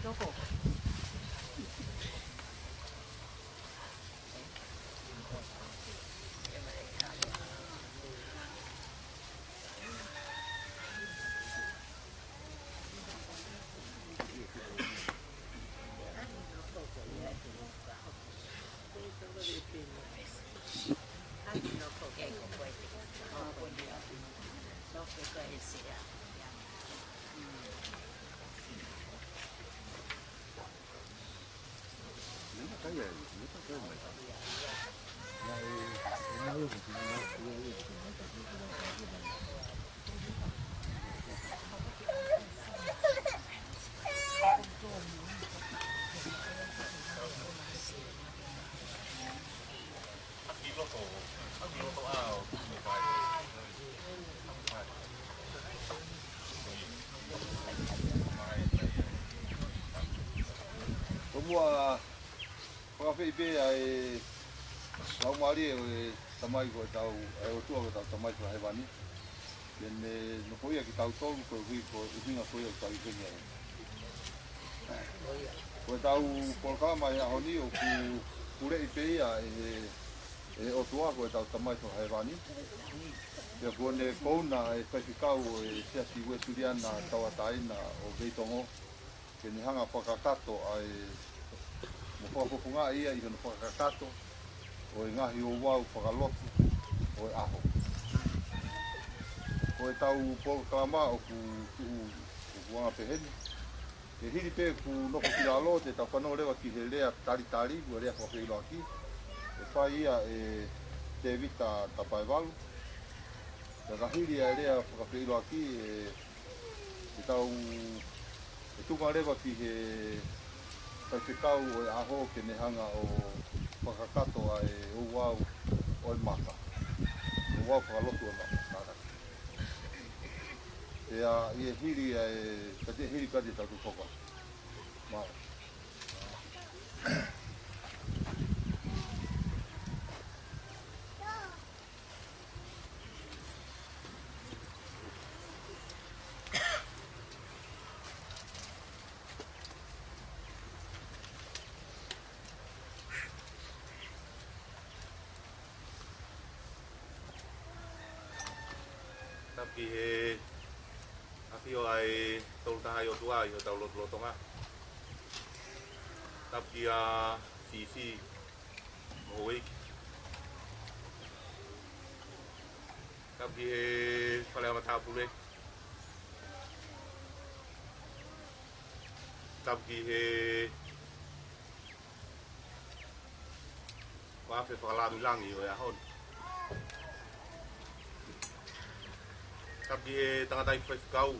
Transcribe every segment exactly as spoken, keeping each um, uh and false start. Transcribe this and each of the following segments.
Toko. Tomuʻa fakaafeʻi pē ʻa e Laumālie ʻo e Tamai ko ʻetau, ʻa e ʻOtua ko ʻetau Tamai fakahēvani. Ke ne nofoʻia kitautolu koeʻuhi ko e ʻuhinga ko ia ʻoku tau ʻi heni ai. Ko ʻetau polokalama he ʻaho ni ʻoku puleʻi pē ia ʻe he, ʻe he ʻOtua ko ʻetau Tamai fakahēvani. Pea kuo ne kouna ʻa e faifekau ʻo e Siasi Uēsiliana Tauʻatāina ʻo Veitongo, ke ne hanga fakakakato ʻa e, mo fakafofongaʻi ia ʻi hono fakakakato ʻo e ngaahi ouau fakalotu ʻo e ʻaho. Ko ʻetau polokalama ʻoku tuʻu, ʻoku anga peheni. Ke hili pē ʻeku nofo ki lalo, te tau fanongo leva ki he lea talitali, mo e lea fakafeʻiloaki, ʻe fai ia ʻe Tēvita Tapaevalu. Pea ka hili ʻa e lea fakafeʻiloaki, ʻe, ʻe tau, ʻe tuku leva ki he faifekau ʻo e ʻaho ke ne hanga ʻo fakakakato ʻa e ouau ʻo e maka. Ouau fakalotu ʻo e maka. Pea ʻi he hili ʻa e, ka te hili ka te tau tuku foka. Mālō. Tapu ki he ʻafio ʻa e Tolu Tahaʻi ʻOtua ʻi hotau lotolotonga. Tapu kia Fifi mo Houʻeiki. Tapu ki he Fale ʻa Matāpule. Tapu ki he Vāofi Fakalāngilangi ʻo e ʻaho ni. Tapu ki he tangataʻeiki faifekau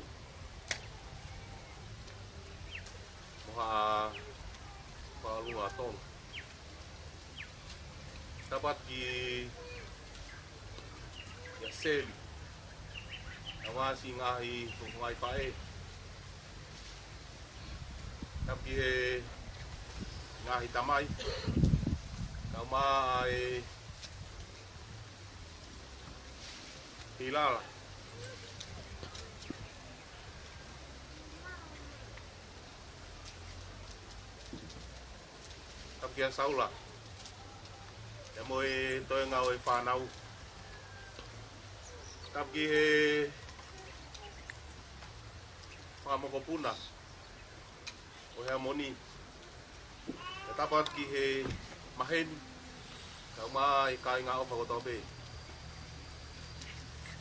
mo haʻa Fakalunga Tonga. Tapu atu ki ʻa Seli, ʻa Vasi, ngaahi, ngaahi faʻē. Tapu ki he ngaahi tamai, kae ʻumaʻā ʻa e Hilala. Tapu kia Saula, pea mo e toenga ʻo e fānau. Tapu ki he fanga mokopuna ʻo e Hamoni. Pea tapu atu ki he maheni, kae ʻumaʻā e kāinga ʻofa kotoa pē.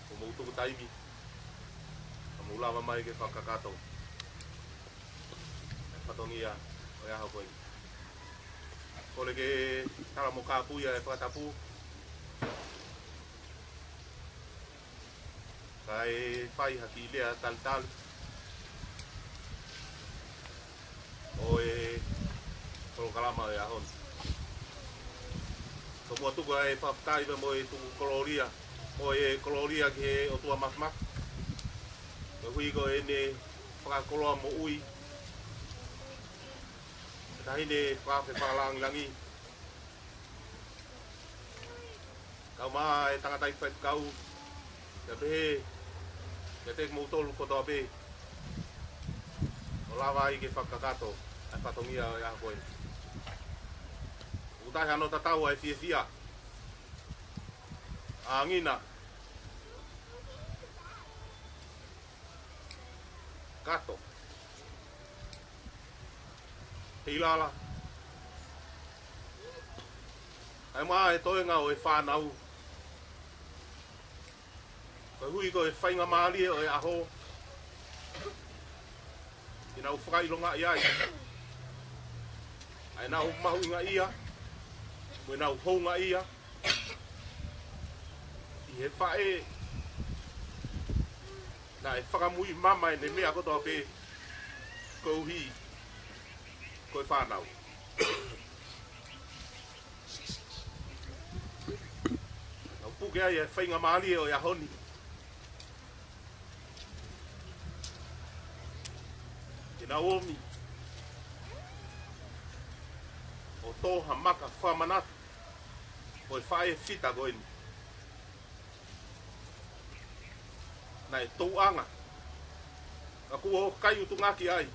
Kuo mou tuku taimi, ka mou lava mai ke fakakakato e fatongia ʻo e ʻaho ko eni. Kole ke tala mo kāpui ʻa e fakatapu, kae fai ha kiʻi lea talitali ʻo e polokalama ʻo e ʻaho ni. Tomuʻa tuku ʻa e fakafetaʻi pea mo e tuku kolōlia, mo e kolōlia ki he ʻOtua Māfimafi, koeʻuhi ko ʻene fakakoloa moʻui ʻa e Taʻahine Vāofi Fakalāngilangi, kae ʻumaʻā e tangataʻeiki faifekau, pea pehē kiate kimoutolu kotoa pē, ʻo lava ai ke fakakakato ʻa e fatongia ʻo e ʻaho ko eni. ʻOku taʻe hano tatau ʻa e fiefia, ʻa e ʻuhinga, Kato, Hilala, kae ʻumaʻā e toenga ʻo e fānau, koeʻuhi ko e faingamālie ʻo e ʻaho ke nau fakaʻilongaʻi ai ʻa ʻenau mahuʻingaʻia, mo ʻenau houngaʻia ʻi he faʻē naʻe fakamuimui ʻene meʻa kotoa pē koeʻuhi ko e fānau. Nau puke ai e faingamālie ʻo e ʻaho ni ke nau ōmi ʻo tō ha maka fakamanatu ʻo e faʻē fita ko eni. Naʻe tōʻanga, ka kuo kai ʻutunga ki ai ʻa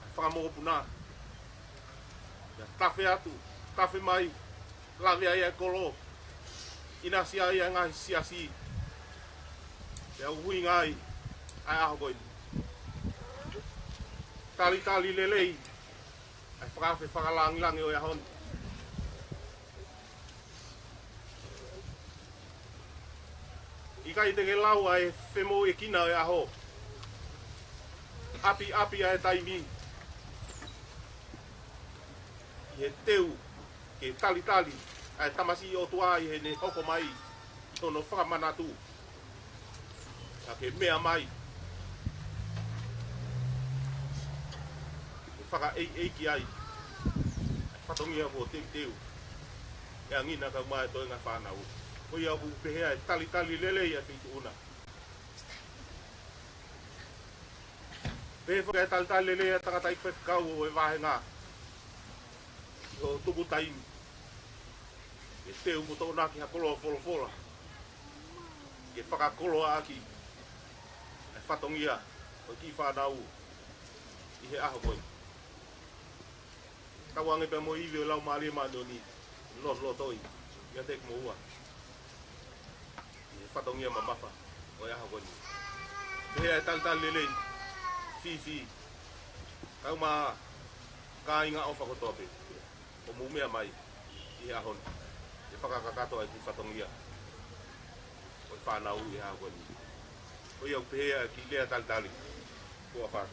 e fakamokopuna. ʻIa tafe atu, tafe mai, lave ai e kolo, ʻinasi ai e ngaahi siasi. Pea ʻuhinga ai ʻa e ʻaho ko eni. Talitali lelei ʻa e fakaafe fakalāngilangi ʻo e ʻaho ni. ʻIkai te ke lau ʻa e femoʻuekina ʻo e ʻaho. ʻApiʻapi ʻa e taimi ʻi he teu ke talitali ʻa e tamasiʻi ʻOtua ʻi heʻene hoko mai ʻi hono fakamanatu. Ka ke meʻa mai ke fakaʻeiʻeiki ai ʻa e fatongia kuo teuteu ʻe angina kae ʻumaʻā e toenga fānau. Ko ia ʻoku pehē ʻa e talitali lelei ʻa e feituʻu na. Pehē foki ʻa e talitali lelei ʻa e tangataʻeiki faifekau ʻo e vāhenga ʻi hoʻo tuku taimi ke teu mo toʻonaki ha koloa folofola ke fakakoloaʻaki ʻa e fatongia ʻo e kiʻi fānau ʻi he ʻaho ko eni. Tauange pea mo e ivi ʻo e Laumālie Māʻoniʻoni, lotolotoi ʻiate kimoua ʻi he fatongia mamafa ʻo e ʻaho ko eni. Pehē ʻa e talitali lelei, Fifi, kae ʻumaʻā kāinga ʻofa kotoa pē, ʻoku mou meʻa mai ʻi he ʻaho ni ke fakakakato ʻa e kiʻi fatongia ʻo e fānau ʻi he ʻaho ko eni. Ko ia ʻoku pehē ʻa e kiʻi lea talitali. Kuo fā.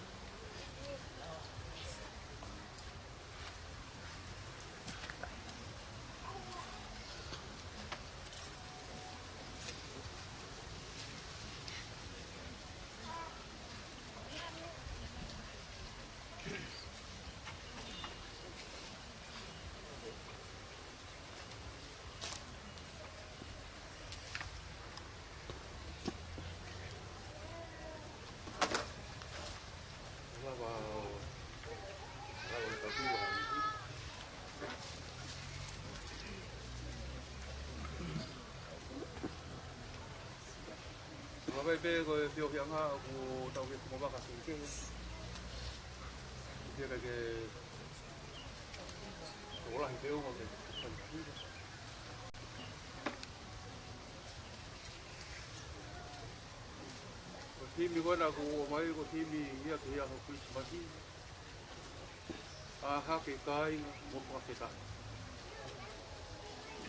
Makai pē ko e fiofianga ʻoku tau ke kumavaka ki ke. Ke ke ke. Ko lahi pē o ke. Ko e timi ko ena ʻoku ʻomai, ko e timi ia ki he ʻaho Kilisimasi. ʻA Hake Kāinga mo Fakafetaʻi.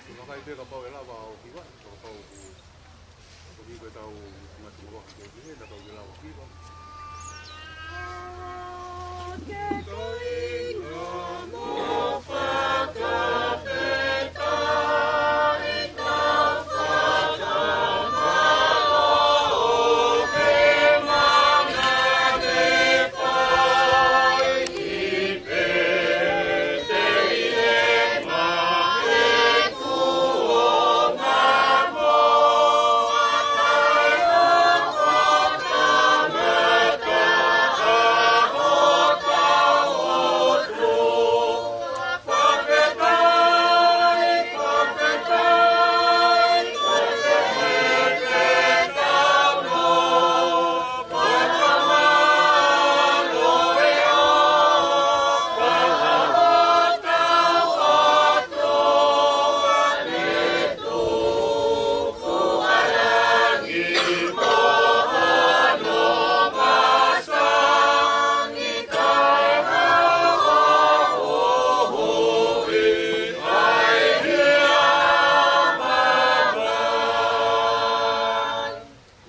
Ko e vakai pē kapau ʻe lava ʻo hiva, kapau ʻoku, ʻoku hiva tau ngatu mo Hake Kāinga, kapau ʻe lava hiva.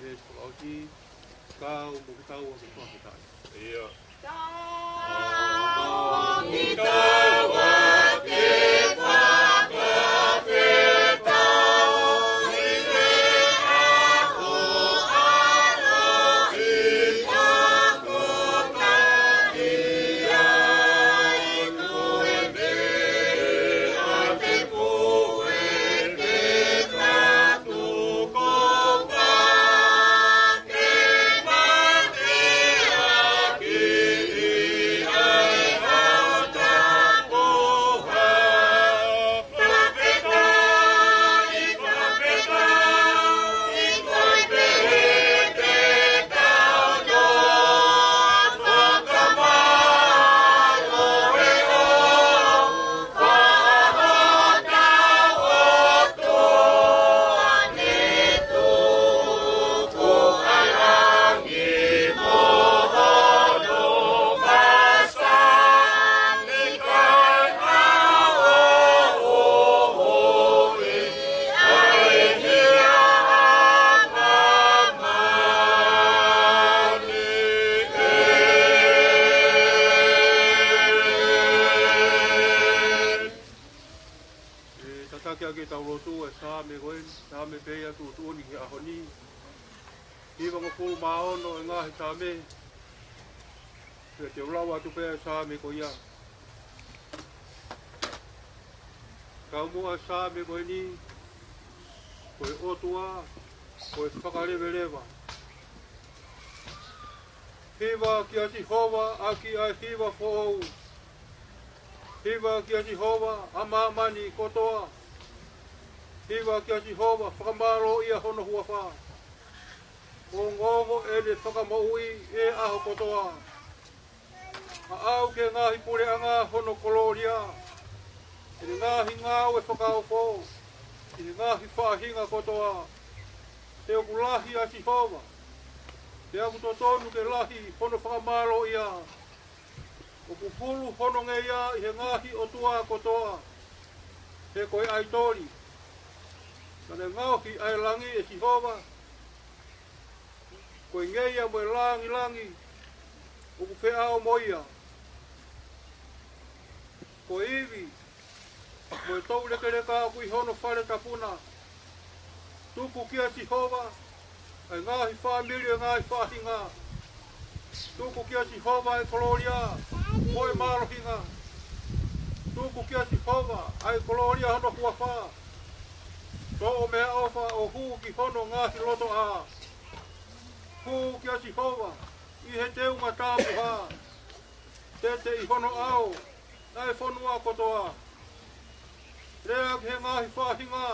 Yes, Fakaʻosi, kau mo ke tau ʻa ke fakafetaʻi. ʻIo. ʻE tataki ʻaki ʻetau lotu ʻa e Saame ko eni, Saame pē ia tuʻutuʻuni ki he ʻaho ni. Hivangofulu mā ono ʻo e ngaahi Saame, pea te u lau atu pē ʻa e Saame ko ia. Taumuʻa ʻa e Saame ko eni, ko e ʻOtua, ko e fakaleveleva. Hiva kia Sihova ʻaki ʻa e hiva foʻou. Hiva kia Sihova ʻa māmani kotoa. Hiva kia Sihova, fakamālōʻia hono huafa. Ongoongo ʻene fakamoʻui ʻi he ʻaho kotoa. Aʻu ki he ngaahi puleʻanga hono kolōlia, ʻene ngaahi ngāue fakaofo ʻi he ngaahi faʻahinga kotoa. He ʻoku lahi ʻa Sihova, pea ʻoku totonu ke lahi hono fakamālōʻia. ʻOku hulu hono ngeia ʻi he ngaahi ʻotua kotoa. He ko e ʻaitoli. Naʻa ne ngaohi ʻa e langi ʻe Sihova. Ko e ngeia mo e langilangi ʻoku feʻao mo ia. Ko e ivi mo e toulekeleka ʻoku ʻi hono fale tapu na. Tuku kia Sihova ʻa e ngaahi fāmili ʻo e ngaahi faʻahinga. Tuku kia Sihova ʻa e kolōlia mo e mālohinga. Tuku kia Sihova ʻa e kolōlia hono huafa. Toʻo mei he ʻofa ʻo hū ki hono ngaahi lotoʻā. Hū kia Sihova ʻi he teunga tāpuhā. Tete ʻi hono ʻao ʻa e fonua kotoa. Lea ki he ngaahi faʻahinga,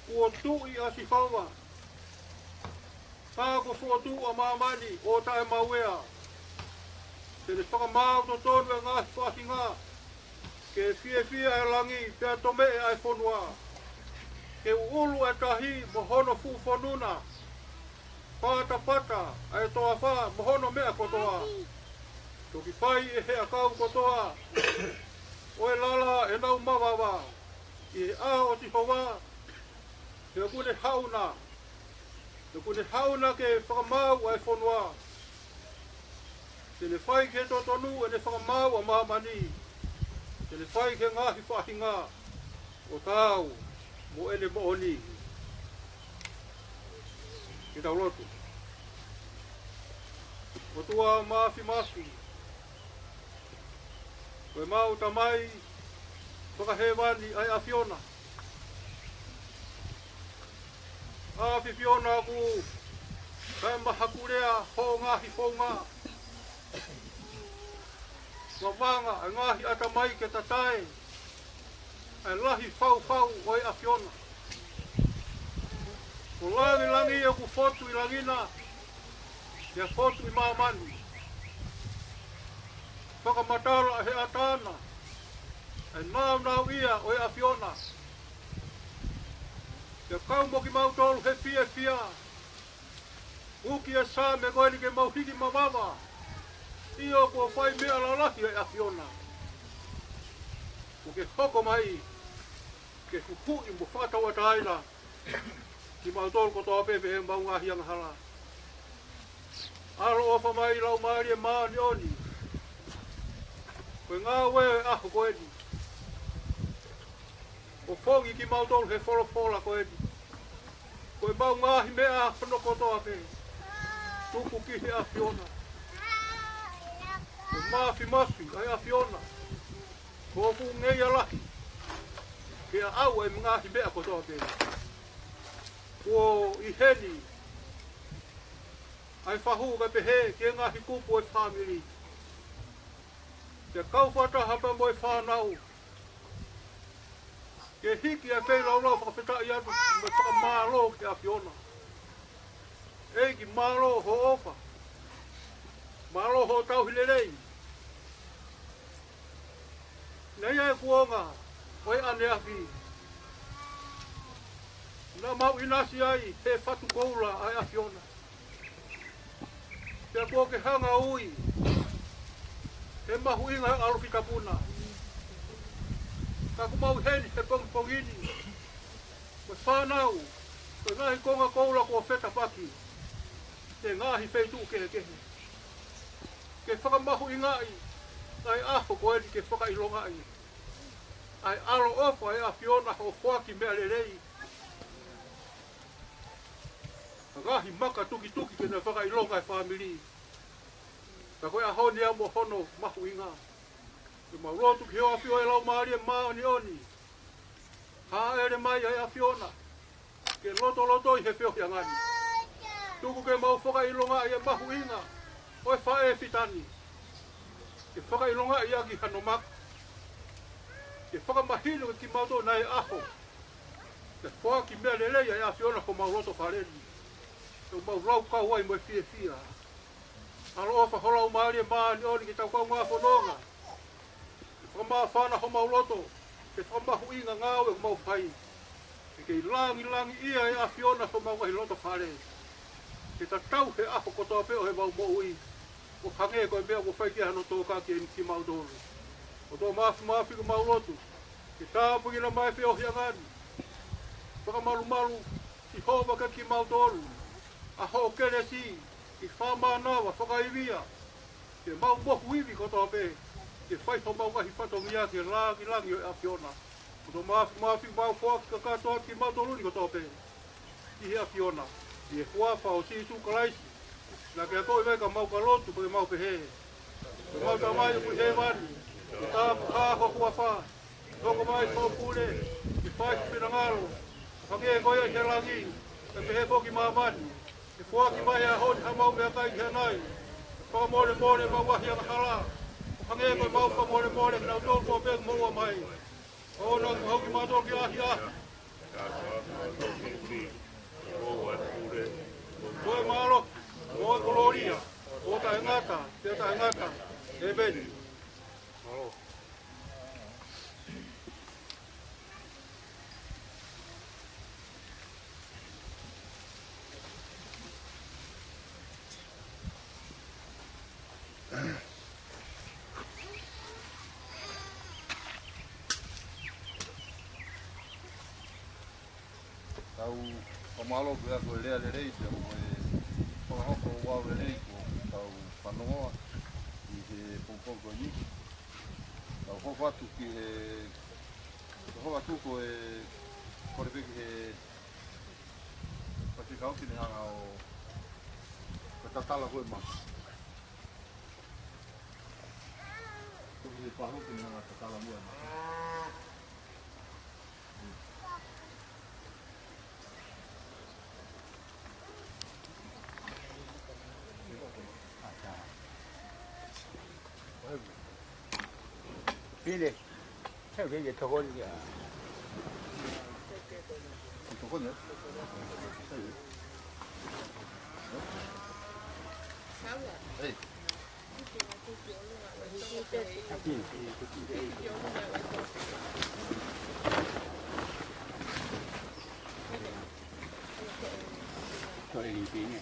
kuo tuʻi ʻa Sihova. Ka kuo fokotuʻu ʻa māmani ʻo taʻemauea. Te ne fakamaau totonu ʻa e ngaahi faʻahinga. Ke fiefia ʻa e langi pea tomeʻe ʻa e fonua. Ke ʻuʻulu ʻa e tahi mo hono fuʻu fonu na. Patapata ʻa e toafa mo hono meʻa kotoa. Toki fai ʻe he ʻakau kotoa ʻo e lala ʻenau mavava ʻi he ʻao ʻo Sihova. He ʻoku ne haʻu na. He ʻoku ne haʻu na ke fakamaau ʻa e fonua. Te ne fai ki he totonu ʻene fakamaau ʻa māmani. Te ne fai ki he ngaahi faʻahinga ʻo taau mo ʻene moʻoni. Ke tau lotu. ʻOtua Māfimafi, ko ʻemau Tamai fakahēvani ʻa e ʻAfiona. ʻAfioʻanga ʻoku taʻemahakulea hoʻo ngaahi founga. Vavanga ʻa e ngaahi ʻatamai ke tatae ʻa e lahi faufau ʻo e ʻAfiona. Ko langilangi ʻoku fotu ʻi langi na, pea fotu ʻi māmani. Fakamatala ʻe he ʻatā na ʻa e nāunauʻia ʻo e ʻAfiona. Pea kau mo kimautolu he fiefia. Uki ʻa e Saame ko eni ke mau hiki mavava. ʻIo, kuo fai meʻa lalahi ʻa e ʻAfiona. Kuo ke hoko mai ke huhuʻi mo fakatauʻatāina kimautolu kotoa pē mei heʻemau ngaahi angahala. ʻAloʻofa mai Laumālie Māʻoniʻoni. Ko e ngāue ʻo e ʻaho ko eni, ʻo foki kimautolu he folofola ko eni. Ko ʻemau ngaahi meʻa hono kotoa pē, tuku ki he ʻAfiona. Ko e mafimafi ʻa e ʻAfiona, ko hoku ngeia lahi, ke aʻau ʻa e ngaahi meʻa kotoa pē. Kuo ʻi heni ʻa e fahu kae pehē ki he ngaahi kupu ʻo e fāmili. Ke kau fakataha pea mo e fānau, ke hiki ʻa e feilaulau fakafetaʻi atu mo e fakamālō ki he ʻAfiona. ʻEiki, mālō hoʻo ʻofa. Mālō hoʻo tauhi lelei. Naʻe ʻi ai e kuonga ʻo e ʻaneafi, naʻa mau ʻinasi ai he fatu koula ʻa e ʻAfiona. Pea kuo ke hanga ʻo ui he mahuʻinga ʻo e ʻalofi tapu na. Ka ʻoku mau ʻi heni he pongipongi ni, ko e fānau, ko e ngaahi konga koula kuo fetapaki, he ngaahi feituʻu kehekehe, ke fakamahuʻingaʻi ʻa e ʻaho ko eni, ke fakaʻilongaʻi ʻa e ʻaloʻofa ʻa e ʻAfiona hoʻo foaki meʻa lelei. Ngaahi maka tukituki ke ne fakaʻilonga e fāmili. Ka ko e ʻaho ni ʻa mo hono mahuʻinga. Ke mau lotu ki he ʻafio ʻa e Laumālie Māʻoniʻoni. Hāʻele mai ʻa e ʻAfiona ke lotolotoi he feohiʻanga ni. Tuku ke mau fakaʻilongaʻi e mahuʻinga ʻo e faʻē fita ni, ke fakaʻilongaʻi ʻaki hano maka, ke fakamahino kiate kimautolu naʻe ʻaho ke foaki meʻa lelei ʻa e ʻAfiona ki homau loto fale ni. Ke mau laukau ai mo e fiefia. ʻAloʻofa ho Laumālie Māʻoniʻoni ke tau kaungā fononga, ke fakamāfana homau loto, ke fakamahuʻinga ngāue ʻoku mau fai. Ke kei langilangiʻia ʻe he ʻAfiona homau ngaahi loto fale, ke tatau he ʻaho kotoa pē ʻo ʻemau moʻui, ʻo hangē ko e meʻa kuo fai ki ai hano tō kiate kimautolu. ʻOtua Māfimafi, ʻoku mau lotu ke tāpuekina mai e feohiʻanga ni. Fakamalumalu Sihova kiate kimautolu ʻa hoʻo kelesi, ke fakamānava, fakaivia, ke mau mohu ivi kotoa pē, ke fai homau ngaahi fatongia ki he langilangi ʻo e ʻAfiona. ʻOtua Māfimafi, mau foaki kakato atu kimautolu ni kotoa pē ki he ʻAfiona, ʻi he huafa ʻo Sīsū Kalaisi, naʻa ke akoʻi mai ka mau ka lotu pea mau pehē: Ko ʻemau Tamai ʻoku ʻi hēvani, ke tāpuhā ho huafa, hoko mai hoʻo pule, ke fai ho finangalo, ʻo hangē ko ia ʻi he langi, kae pehē foki ʻi māmani. Ke foaki mai he ʻaho ni haʻamau meʻakai ki he ʻanai. Fakamolemole ʻemau ngaahi angahala, ʻo hangē ko ʻemau fakamolemole kinautolu kotoa pē ʻoku moʻua mai. ʻOua naʻa ke hū kimautolu ki he ʻahiʻahi. Ko e mālohi, mo e kolōlia, ʻo taʻengata pea taʻengata. ʻEmeni. Tau fakamālō pea ko e lea lelei pea mo e fakahoko ʻo e ʻaho lelei kuo tau fanongoa ʻi he pongipongi ko eni. Tau hoko atu ki he, tau hoko atu ko e kole pē ki he faifekau ke ne hanga ʻo tatala ko e maka. Ko e pahu ke ne hanga ʻo tatala muʻa e maka. Pile. Sai, ke tokoni ia. Tokoni ia. Sai. Ei. Ko e lipi ni.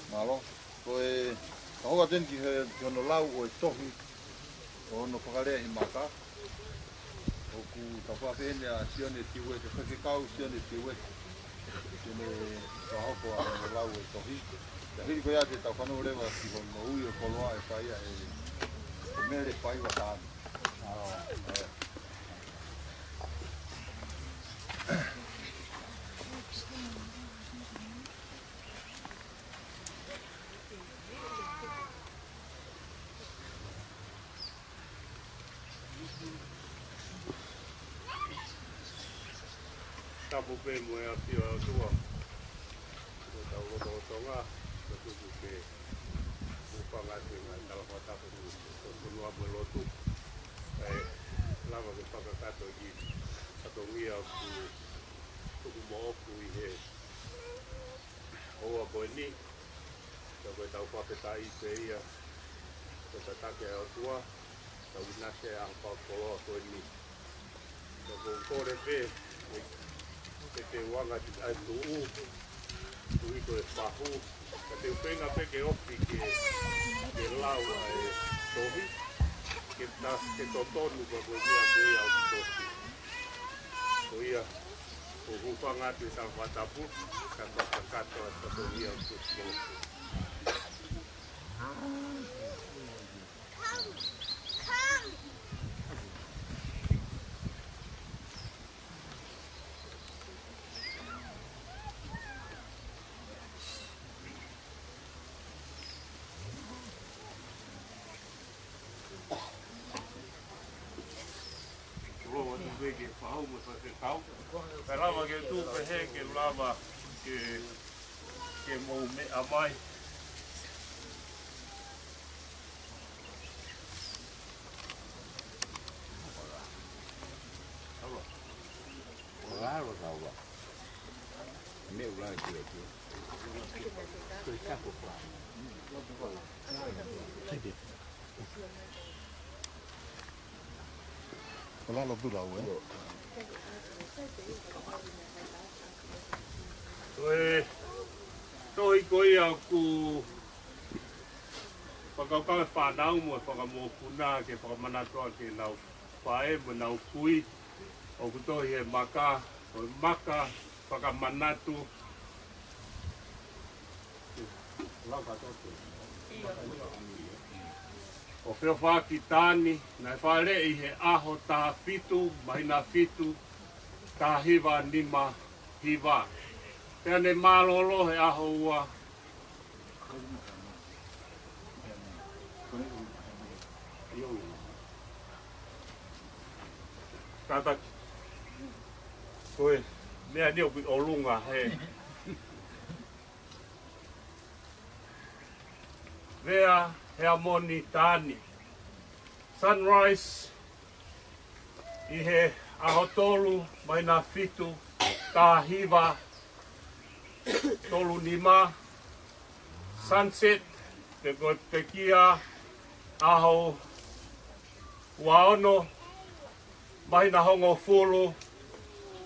Mālō. Ko e, ka hoko atu eni ki he, ki hono lau ʻo e tohi ʻo hono fakalea ʻi he maka. ʻOku tau fakapehē ni ʻa Sione Tiuete, Faifekau Sione Tiuete. Sione, fakahoko ʻa hono lau ʻo e tohi. Ka hili ko ia te tau fanongo leva ki hono ui ʻo e koloa ʻe fai ʻe Mele Faiva Taane. Tapu pē mo e ʻafio ʻa e ʻOtua. Ko ʻetau lotolotonga, ko e tuku ke hūfanga atu e ngaahi talafakatapu ʻo e fonua mo e lotu. Kae lava ke fakakakato e kiʻi fatongia ʻoku tuku moʻoku ʻi he houa ko eni. Ka ko ʻetau fakafetaʻi pē ia, ko e tataki ʻa e ʻOtua, tau ʻinasi ʻa e ʻaho fakakoloa ko eni. Ka ʻoku ou kole pē, ke, ke te u anga ʻa e tuʻu, tuʻu ʻi ko e fahu, ka te u feinga pē ke ofi ke, ke lau ʻa e tohi, ke ta, ke totonu ka ko e meʻa ko ia ʻoku tohi. Ko ia, ʻoku ou hūfanga atu he talafakatapu, ka fakakakato ʻa e fatongia ʻoku tohi. Ke lava atu pē ke fahau mo e faifekau. Kae lava ke tuʻu pehē ke lava ke, ke mou meʻa mai. Ua alo taua. Me ua ki atu. Ko e kapo pa. Ko lalo pula ue. Ko e tohi ko ia ʻoku fakakaukau e fānau mo e fakamokopuna ke fakamanatu ʻaki ʻenau faʻē mo ʻenau kui. ʻOku tohi he maka, ko e maka fakamanatu. Lau kātoa. ʻO Feofaki Taane, naʻe fāʻeleʻi he ʻaho taha fitu, māhina fitu, taha hiva nima hiva. Pea ne mālōlō he ʻaho ua. Kātaki. Ko e meʻa ni ʻoku ʻi ʻolunga he. Vea Heamoni Taane. Sunrise ʻi he ʻaho tolu, māhina fitu, taha hiva, tolu nima. Sunset, pe ko e pekia, ʻaho ua ono, māhina hongofulu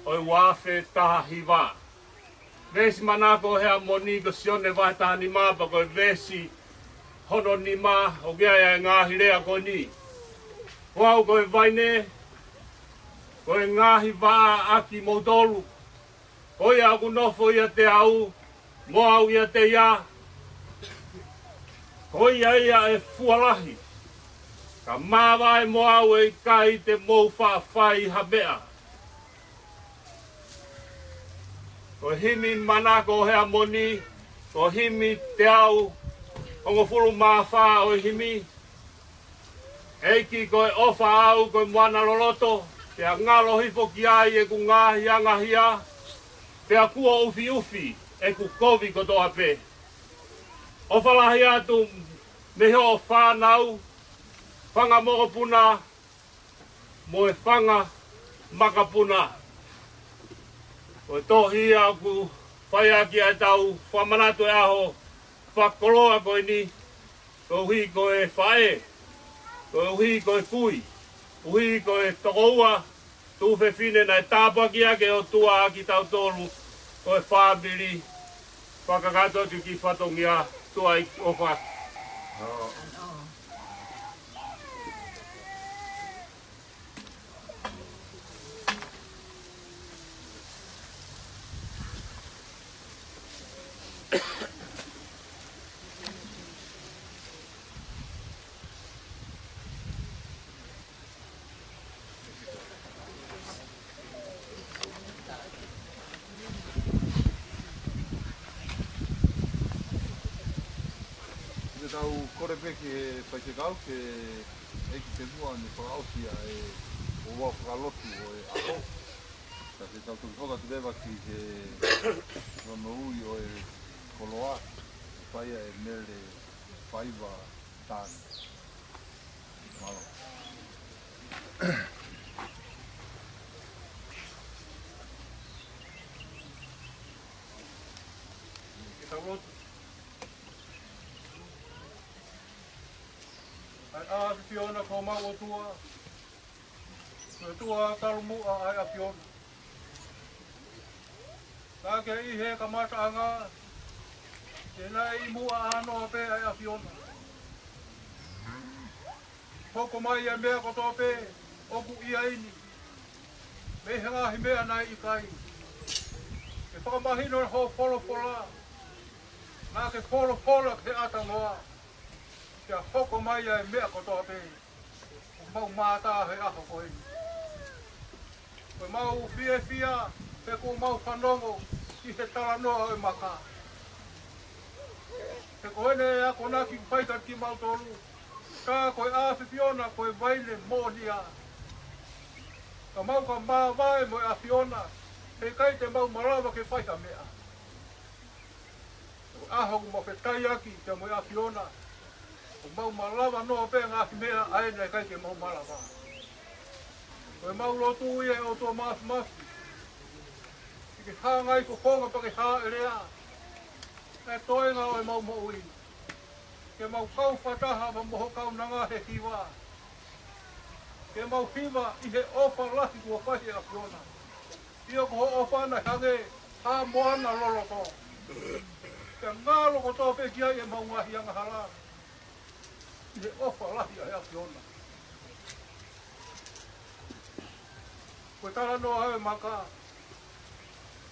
ʻo e ua afe taha hiva. Veesi manako he ʻamoni ko Sione vahe taha nima, pea ko e veesi hono nima ʻoku ʻi ai e ngaahi lea ko eni: Ko au ko e vaine, ko e ngaahi vaʻa ʻa kimoutolu. Ko ia ʻoku nofo ʻiate au, mo au ʻiate ia, ko ia ia ʻe fua lahi. Ka māvae mo au, ʻe ʻikai te mou faʻa fai ha meʻa. Ko e himi manako he ʻamoni, ko e himi teau hongofulu mā fā ʻo e himi. ʻEiki, ko e ʻofa au ko e moana loloto, pea ngalo hifo ki ai ʻeku ngaahi angahia, pea kuo ʻufiʻufi ʻeku kovi kotoa pē. ʻOfa lahi atu mei hoʻo fānau, fanga mokopuna, mo e fanga makapuna. Ko e tohi ia ʻoku fai ʻaki ʻetau fakamanatu e ʻaho fakakoloa ko eni, koeʻuhi ko e faʻē, koeʻuhi ko e kui, koeʻuhi ko e tokoua, tuofefine naʻe tāpuakiʻi ʻe he ʻOtua kitautolu, ko e fāmili, fakakakato atu ki fatongia. Tuʻa ʻofa. Te tau kole pē ki he faifekau ke ʻeke ki muʻa ʻene fakaʻosi ʻa e ouau fakalotu ʻo e ʻaho. Ka te tau toki hoko atu leva ki he lono ui ʻo e koloa, ʻe fai ʻe Mele Faiva Tani. Mālō. Ke tau lotu. ʻAi ʻa ʻAfiona ko homau ʻOtua, ko e ʻOtua talu muʻa ʻa e ʻAfiona. Ka ke ʻi he kamataʻanga, te nai muʻa ʻa noa pē ʻa e ʻAfiona. Hoko mai ʻa e meʻa kotoa pē ʻoku ʻi ai ni, mei he ngaahi meʻa naʻe ʻikai. Ke fakamahino ho folofola, naʻa ke folofola ki he ʻatanoa, pea hoko mai ʻa e meʻa kotoa pē ʻoku mau mātā he ʻaho ko eni. Ko ʻemau fiefia, he kuo mau fanongo ki he talanoa ʻo e maka. He ko ʻene akonaki ʻoku fai kiate kimautolu, tā ko e ʻAfiona ko e vaine moʻonia. Ka mau ka māvae mo e ʻAfiona, he ʻikai te mau malava ke fai ha meʻa. Ko e ʻaho ʻoku mau fetaiaki pea mo e ʻAfiona, ʻoku mau malava noa pē ngaahi meʻa ʻa ē naʻe ʻikai ke mau malava. Ko ʻemau lotu ia ʻe ʻOtua Māfimafi, ke ke hanga ʻi fofonga pea ke hāʻelea ʻa e toenga ʻo ʻemau moʻui. Ke mau kau fakataha mo ho kaunanga he hiva. Ke mau hiva ʻi he ʻofa lahi kuo fai ʻe he ʻAfiona. ʻIo, ko hoʻo ʻofa naʻe hangē ha moana loloto. Ke ngalo kotoa pē ki ai ʻemau ngaahi angahala ʻi he ʻofa lahi ʻa e ʻAfiona. Ko e talanoa ʻa e maka,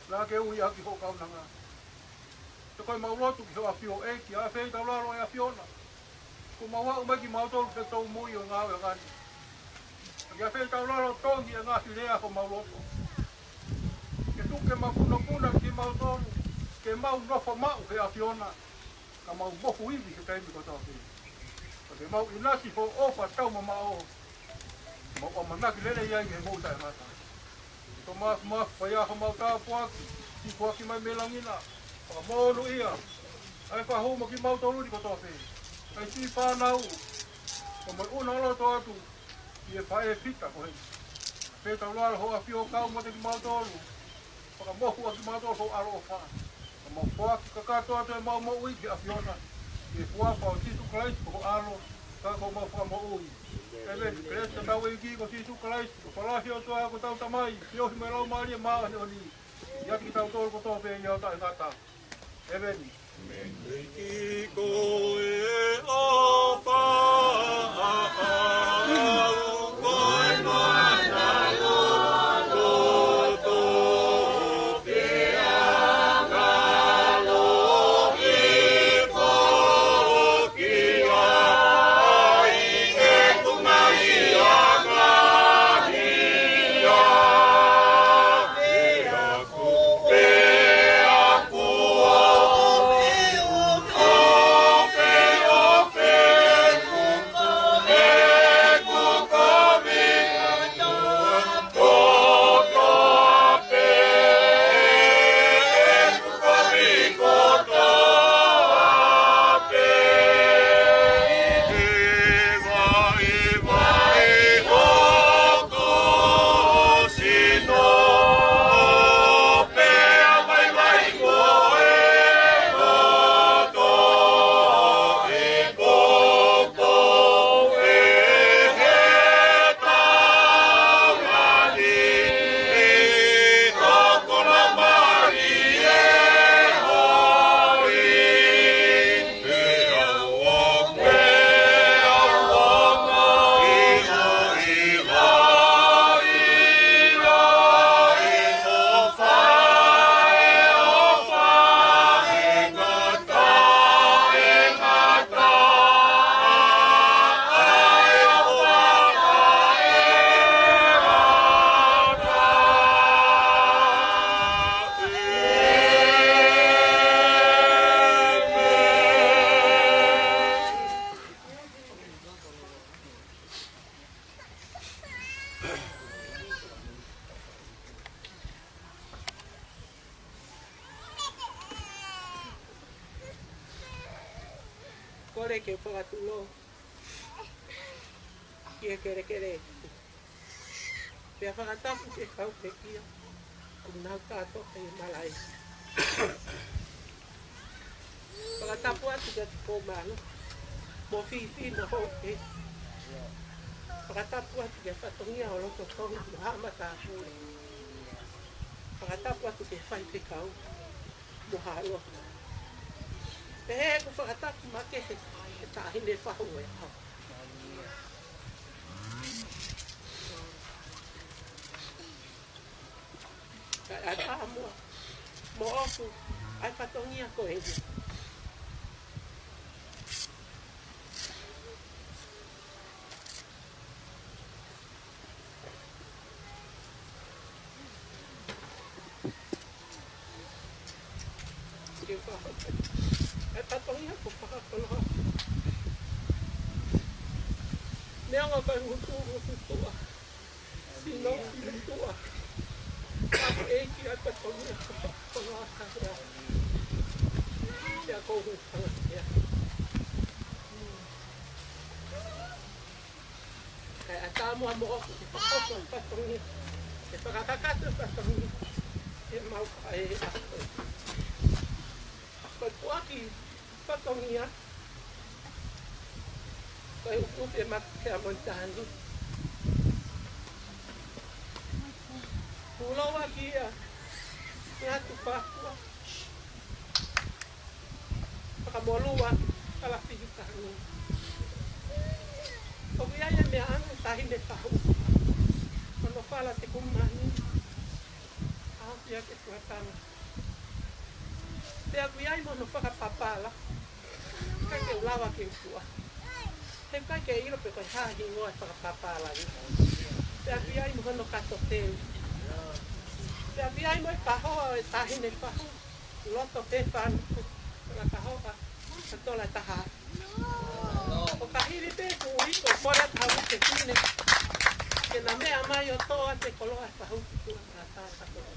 naʻa ke ui ʻaki ho kaunanga. Pea ko ʻemau lotu ki hoʻo ʻAfio ʻEiki, ʻa e feitaulalo ʻa e ʻAfiona. Kuo mau aʻu mai kimautolu ki he tōmui ʻo e ngāue ʻa e kani. Ke feitaulalo tongi e ngaahi lea homau loto. Ke tuku ke mapunopuna kimautolu, ke mau nofo maʻu he ʻAfiona. Ka mau mohu ivi he taimi kotoa pē. Ka ke mau ʻinasi ho ʻofa taumamaʻo. Mau ʻamanaki lelei ai he moʻui taʻengata. Ko e māfimafi ʻa homau tāpuaki, ki kuaki mai mei langi na. Fakamonūʻia ʻa e fahu mo kimautolu ni kotoa pē. ʻA e siʻi fānau. Ko e moʻui ʻoku loto atu ʻi he faʻē fita ko eni. Pea tau lalo ho ʻAfio ʻo kau mo kimautolu. Fakamohu ʻa kimautolu ho ʻaloʻofa. Ka mau foaki kakato atu ʻemau moʻui ki he ʻAfiona. ʻI he huafa ʻo Sīsū Kalaisi ko ho ʻAlo, ka ko homau Fakamoʻui. ʻEmeni. Kelesi ʻa hotau ʻEiki ko Sīsū Kalaisi, ʻofa lahi ʻa e ʻOtua ko hotau Tamai, feohi mo e Laumālie Māʻoniʻoni, ʻiate kitautolu kotoa pē ʻo taʻengata. ʻEmeni. ʻEiki ko e ʻofa ʻaʻau, ko e mana loloto, pea ngalo hifo ki ai ʻeku ngaahi angahala. Kole ke u fakatulou ki he kelekele. Pea fakatapu ki he kau pekia kuo nau kātoa ʻi he malaʻe. Fakatapu atu kia Tupou Mālohi mo Fifi mo Hope. Fakatapu atu ki he fatongia ʻo Loto Tonga mo Haʻa Matāpule. Fakatapu atu ki he faifekau mo Hālotu. Pehē ʻeku fakatapu makehe ki he Taʻahine Fahu ʻo e ʻaho. Kae ʻatā muʻa moʻoku ʻa e fatongia ko eni. Ke fa-, e fatongia ko Fakakoloa. Neongo ko e ngutu, ngutu tua. Sino, sino tua. Ka ko e ʻEiki ʻa e fatongia ko Fakakoloa. Ia ko hu fanga ia. Kae ʻatā muʻa moʻoku ke fakahoko e fatongia, ke fakakakato e fatongia, ke mau ʻa e ako. Ko e puʻaki fatongia, ko e ʻufiʻufi e makuke ʻa Moʻunitani. Kuo lava ki ai ʻa Ngātufaʻakua. Fakamolua, fala fihikani. ʻOku ʻi ai e meʻa ʻa e Taʻahine Fahu. Ko hono fala te kumani. ʻAho ia ke fuatana. Pea ʻoku ʻi ai mo hono fakapapala. ʻIkai ke u lava ke u fua. He ʻikai ke ʻilo pe ko e hā e hingoa e fakapapala ni. Pea ʻoku ʻi ai mo hono kato teu. Pea ʻoku ʻi ai mo e kahoa ʻo e Taʻahine Fahu. Loto pē fānau. Ko e kahoa. Ka tola e taha. ʻO ka hili pē kuo ʻi ai ko e kole ʻa e fefine. Ke na meʻa mai ʻo toʻo atu e koloa e fahu ki tuʻa ka tau ka tola.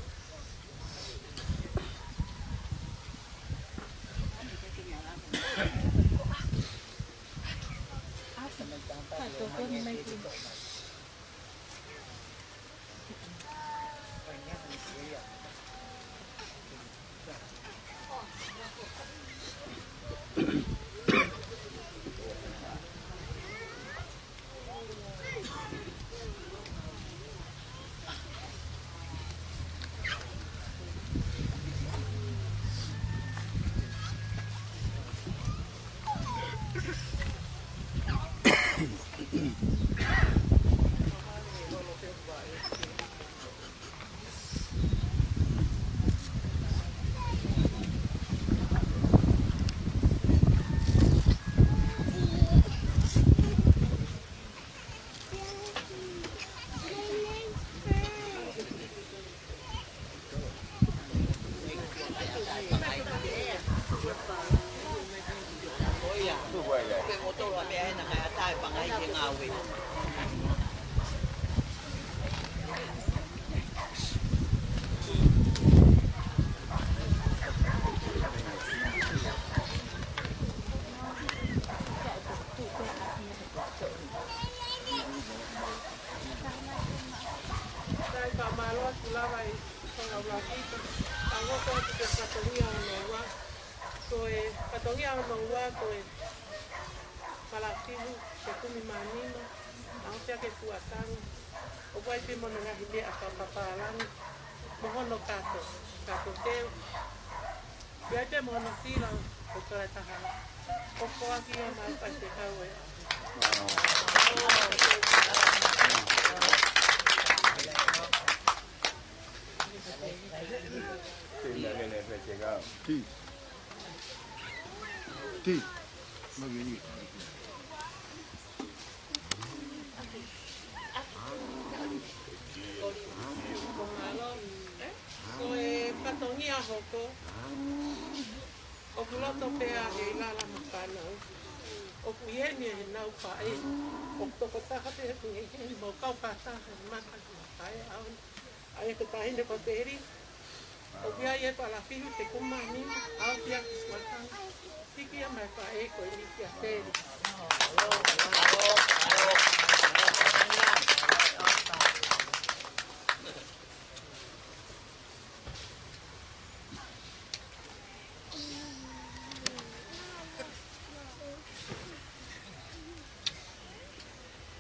Sai, fakamālō atu lava ʻi Tonga ʻUluaki. Ka hoko atu ki he fatongia hono ua. Ko e fatongia hono ua, ko e Falafihu Tekumi mā nima, ʻaofia ki he fuakava. ʻOku ʻi ai pē mo hono ngaahi meʻa fakapapālangi, mo hono kato, kato teu. ʻI ai pē mo hono sila ʻo e kalataha. ʻOku ʻoatu ia maʻa e faifekau ē. Ti. Ti. Ko e fatongia hoko, ʻoku loto pē ʻa Heilala mo e fānau. ʻOku ʻi heni ʻenau faʻē. ʻOku tokotaha pē ʻoku ʻi heni, mau kau fakataha he maka mo e faʻē ʻaʻana. ʻA ia ko e taʻahine ko Teli. ʻOku ʻi ai e Falafihu Tekumi mā nima, ʻaofia ki he fuakava. Hiki ia maʻa e faʻē ko eni kia Teli.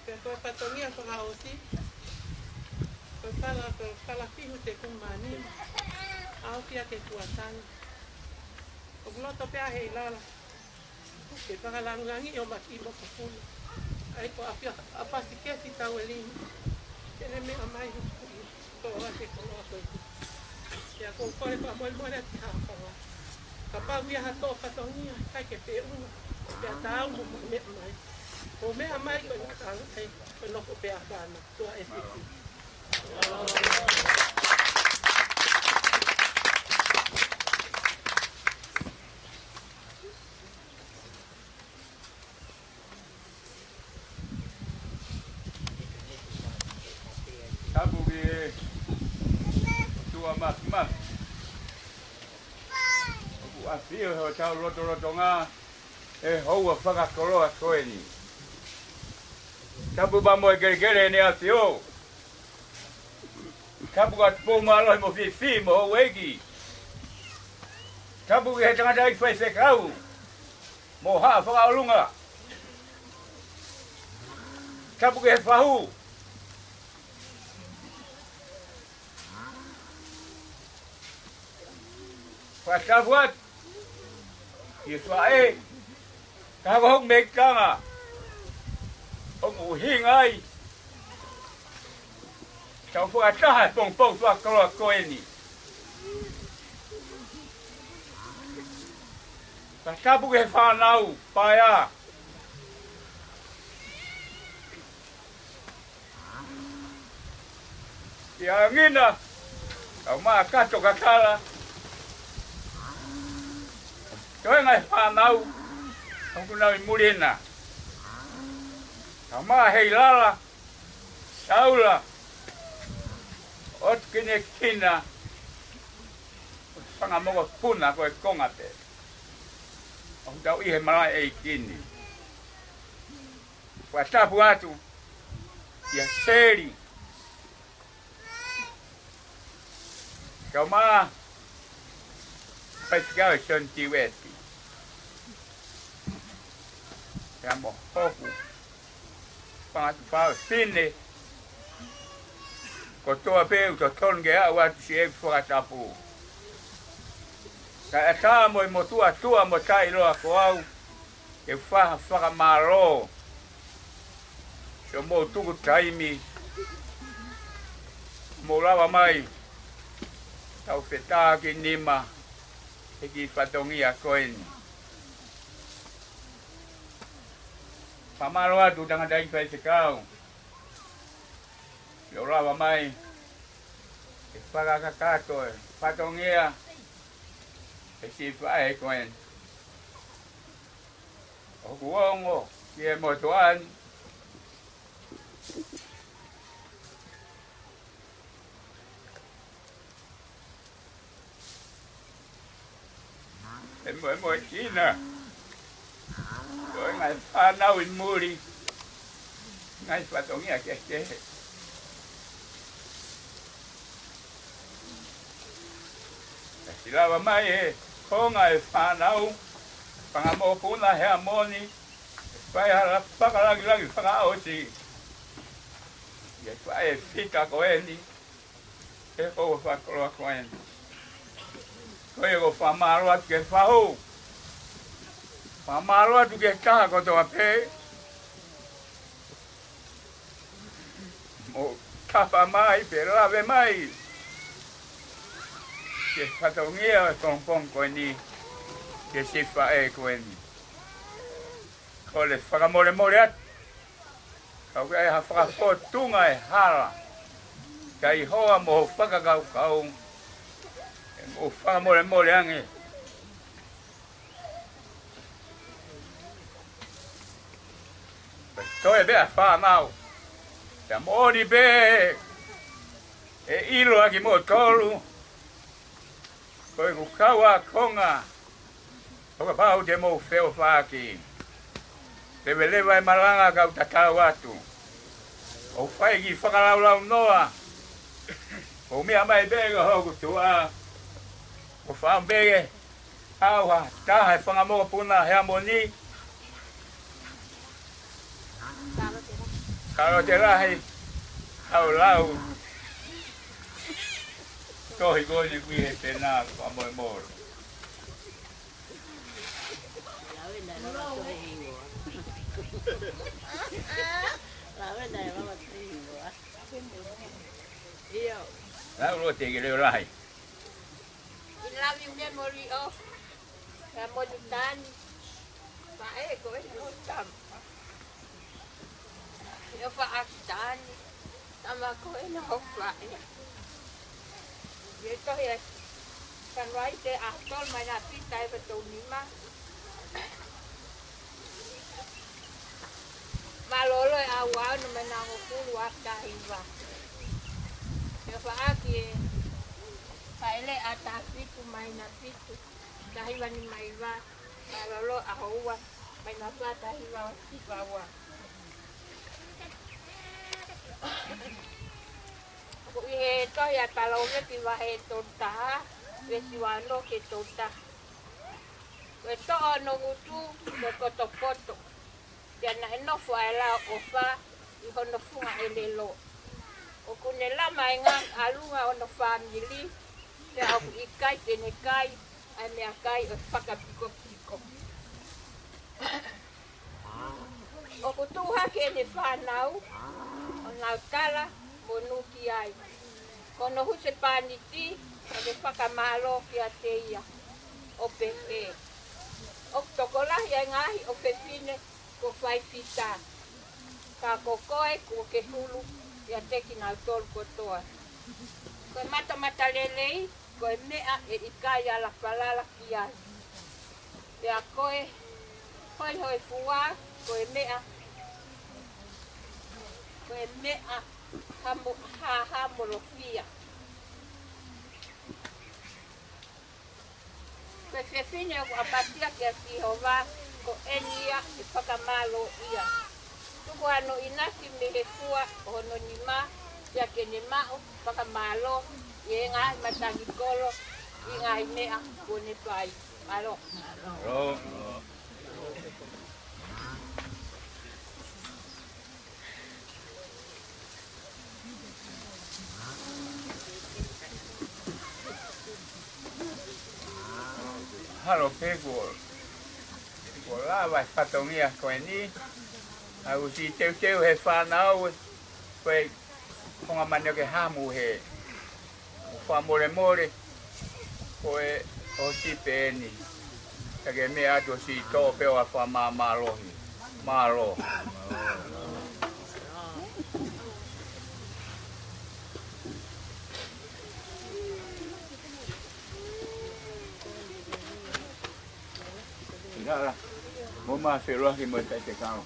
Pea ko e fatongia fakaʻosi, ko e fala, ko e Falafihu Tekumi mā nima, ʻaofia ki he fuakava. ʻOku loto pē ʻa Heilala ke fakalangilangiʻi ʻo maki mo kapuna. ʻA ia ko ʻAfia, ʻa Pasikesi Tauelini. Ke ne meʻa mai hu kui. Ko ʻoua te ko ʻoua ko ʻeku. Pea ko e kole fakamolemole atu ki he hā fanga. Kapau ʻe ʻi ai ha tō fatongia, ʻikai ke feʻunga. Pea tāu mo meʻa mai. Ko e meʻa mai ko e ngata ai, ko e nofo pē ʻa fana. Tuʻa ʻe fiki. Tapu ki he ʻOtua Māfimafi. ʻOku ʻafio ʻi hotau lotolotonga ʻa e houa fakakoloa ko eni. Tapu pea mo e kelekele ʻEne ʻAfio. Tapu ki he Tupou Mālohi mo Fifi mo Houʻeiki. Tapu ki he tangataʻeiki faifekau mo Haʻa Fakaʻolunga. Tapu ki he fahu. Fakatapu atu ki he faʻē, ka ko hoku mekanga ʻoku ʻuhinga ai ʻetau fakataha he pongipongi fakakoloa ko eni. Fakatapu ki he fānau paea. ʻI he ʻuhinga, kau maʻa kato kakala. Toenga e fānau, ʻoku nau ʻi muli na. Kau maʻa Heilala, Saula, ʻOtu Kinekina, ʻo e fanga mokopuna ko e konga pē. ʻOku tau ʻi he malaʻe ʻeiki ni. Fakatapu atu kia Seli Kaumā, Faifekau Sione Tiueti, pea mo hoku fanga tuofāfine kotoa pē ʻoku totonu ke aʻu atu siʻeku fakatapu. Kae ʻatā mo e motuʻa tuʻa mo taʻeʻiloa ko au ke fai ha fakamālō siʻomou tuku taimi mo lava mai tau fetākinima he kiʻi fatongia ko eni. Fakamālō atu tangataʻeiki faifekau, ʻi hoʻo lava mai ke fakakakato e fatongia he siʻi faʻē ko eni. ʻOku ongo ki he motuʻa ni e moemoeʻakina ko e ngaahi fānau ʻi muli, ngaahi fatongia kehekehe. Pea siʻi lava mai he konga e fānau, fanga mokopuna Heamoni, ke fai ha fakalāngilangi fakaʻosi ʻi he faʻē fita ko eni, he ko e fakakoloa ko eni. Ko ia ʻoku ou fakamālō atu ki he fahu, fakamālō atu ki he taha kotoa pē, mo tapa mai pe lave mai ki he fatongia ʻo e pongipongi ko eni ki he siʻi faʻē ko eni. Kole fakamolemole atu, ka ʻoku ʻi ai ha fakafōtunga e hala, kae ʻi ai hoʻo fakakaukau, ʻe mou fakamolemole ange. Toe pē ʻa e fānau, pea moʻoni pē ʻe ʻilo ʻa kimoutolu, ko ʻeku kau ākonga, ʻo kapau te mou feʻofaʻaki, leveleva e malanga kau tatau atu. ʻOku fai e kiʻi fakalaulaunoa, ʻoku meʻa mai pē ko hoku tuʻa, ʻoku fai pē ke ʻau ha taha e fanga mokopuna Heamoni, Sālote Lahi, ʻau lau tohi ko eni ʻoku ʻi he penā fakamolemole. Lau lote ke leʻo lahi. In loving memory of Heamoni Tani, faʻē ko eni hoʻo tama. ʻIo, faʻē Tani, tama ko eni hoʻo faʻē. ʻI he tohi ʻa Sānuali ʻaho tolu māhina ʻa Pita ʻi he vahe tolu nima. Mālōlō e ʻaho ua ono māhina ʻe hongofulu ʻa taha hiva. ʻIo, faʻē ki he Fāʻeleʻa taha fitu māhina fitu, taha hiva nima hiva, Mālōlō ʻaho ua, māhina fā taha hiva hiva ua. ʻOku ʻi he tohi ʻa e Palōvepi vahe tolu taha, veesi ua ono ki he tolu taha. Ko e toʻo hono ngutu, ko e kotokoto. Pea naʻe nofo ʻa e lao ʻofa ʻi hono funga ʻelelo. ʻOku ne lama e ngaahi ʻalunga ʻo hono fāmili, pea ʻoku ʻikai te ne kai ʻa e meʻakai ʻo e fakapikopiko. ʻOku tuʻu hake ʻene fānau, ʻo nau tala monū ki ai. Ko hono husepāniti, ʻo ne fakamālō kiate ia, ʻo pehē: ʻOku tokolahi ʻa e ngaahi ʻofefine kuo fai fita, ka ko koe kuo ke hulu ʻiate kinautolu kotoa. Ko e matamatalelei, ko e meʻa ʻe ʻikai ala falala ki ai. Pea ko e hoihoifua, ko e meʻa, ko e meʻa hamo-, hahamolofia. Ko e fefine ʻoku ʻapasia kia Sihova, ko eni ia ʻe fakamālōʻia. Tuku hano ʻinasi mei he fua ʻo hono nima, pea ke ne maʻu fakamālohi ʻi he ngaahi matangi kolo, ʻi he ngaahi meʻa kuo ne fai. Mālō. Mālō. Halo pē kuo, kuo lava e fatongia ko eni, ʻa ʻosi teuteu he fānau, ko e konga mane ke hamu he, ʻo fakamolemole, ko e ʻosi pē eni. Ka ke meʻa atu ʻosi tō pē ʻo fakamāmālohi. Mālō. Ila, mo ma feloa ki mo e kai te kau.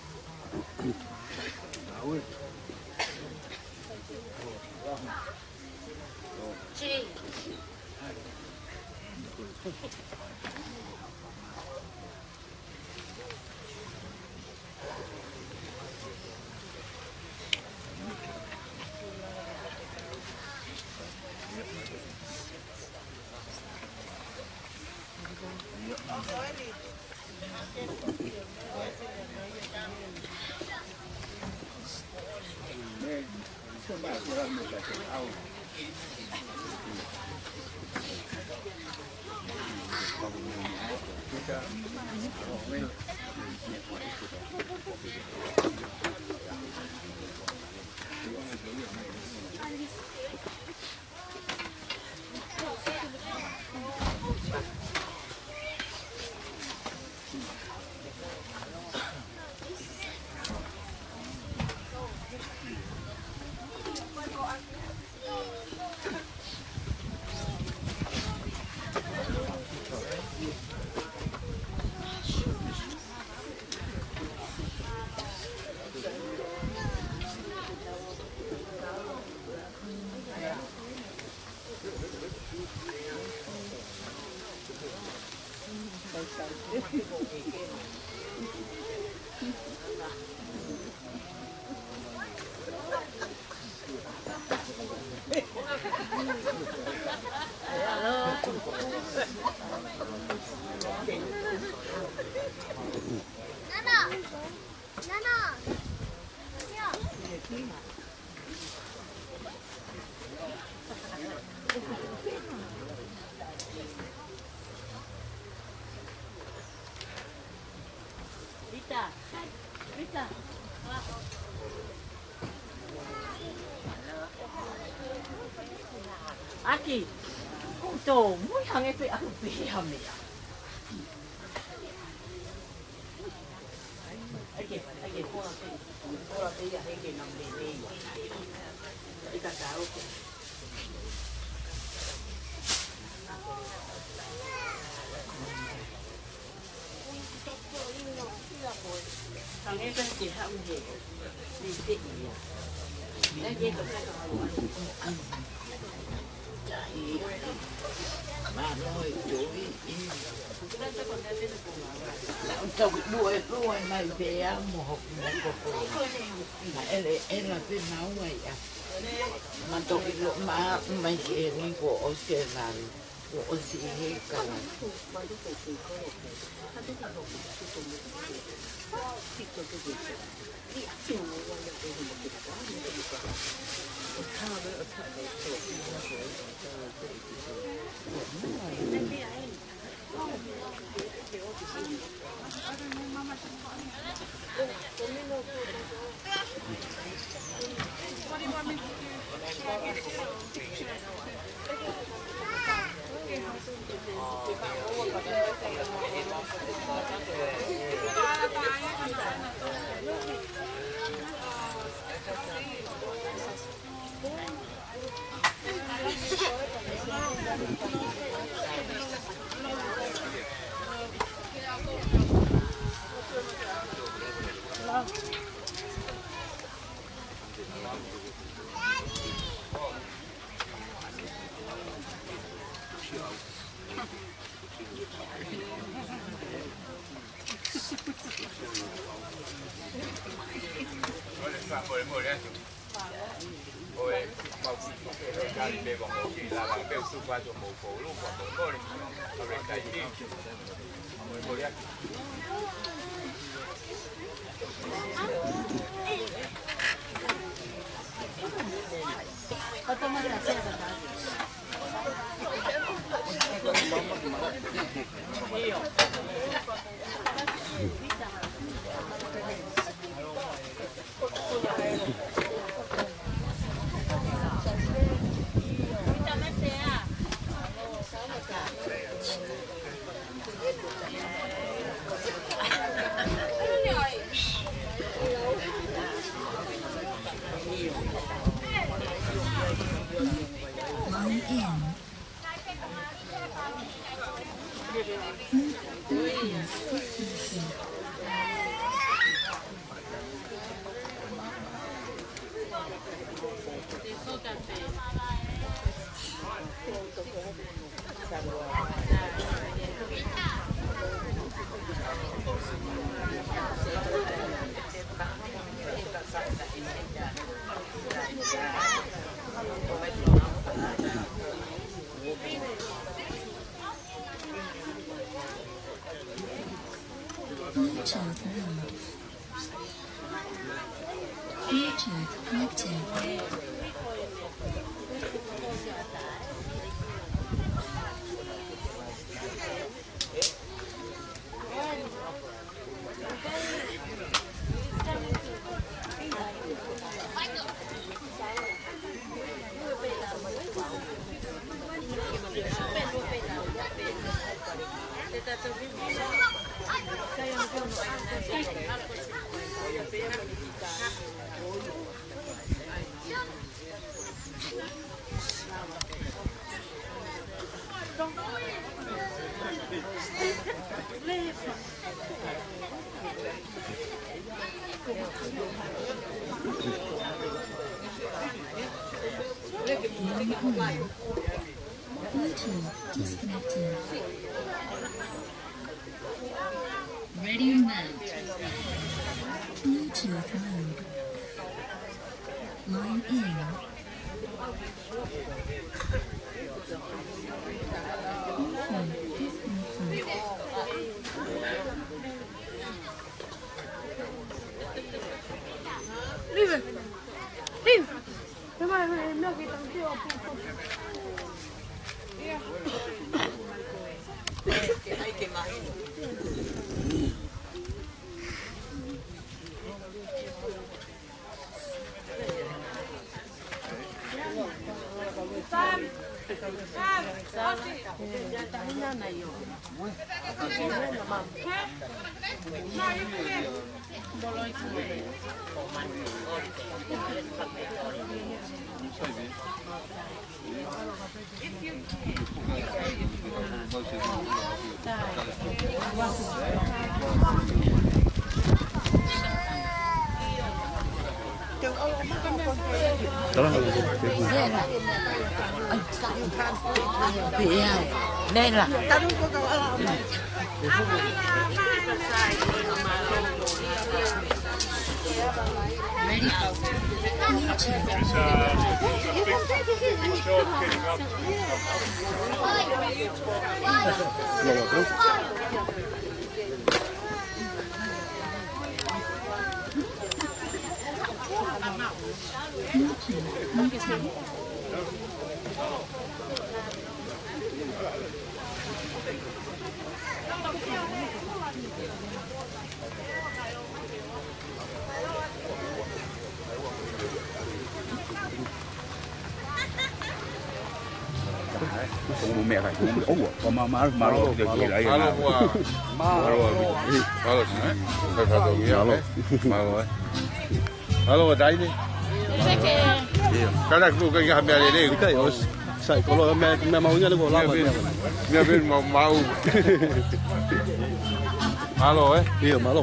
Rita, Rita. Aki, ʻoku tōmui hangē pē ʻoku pehē ha meʻa. Naʻa ku toki lue, lue mai pē au mo hoku mokopuna. Naʻe ʻele, ʻela pē maua ia. Ma toki lue, ma, mai ke ni kuo ʻosi e lalo. Kuo ʻosi e kala. Mole, mole atu. ʻOe, mau ki, ki, ki, kali pē, mau ki lala pē, utu patu, mau koulu, mau mole. Mole, tai ki. Mole, mole atu. Line in. Bluetooth mode. Bluetooth connected. Bluetooth disconnected. Radio mode. Bluetooth mode. Line in. Bluetooth disconnected. Leave it. Leave. Nela. It's, uh, it's a big, big short getting up. Mālō, mālō, mālō, mālō, mālō, mālō, mālō, eh? Mālō, ʻa Taine. Kātaki pē ʻoku ʻikai ha meʻa lelei. ʻIkai, ʻosi. Sai, kolo, meʻa, meʻa mahuʻinga ʻaupito ko e lava. Meʻa pē, meʻa pē, mau, mau. Mālō, eh? ʻIo, mālō.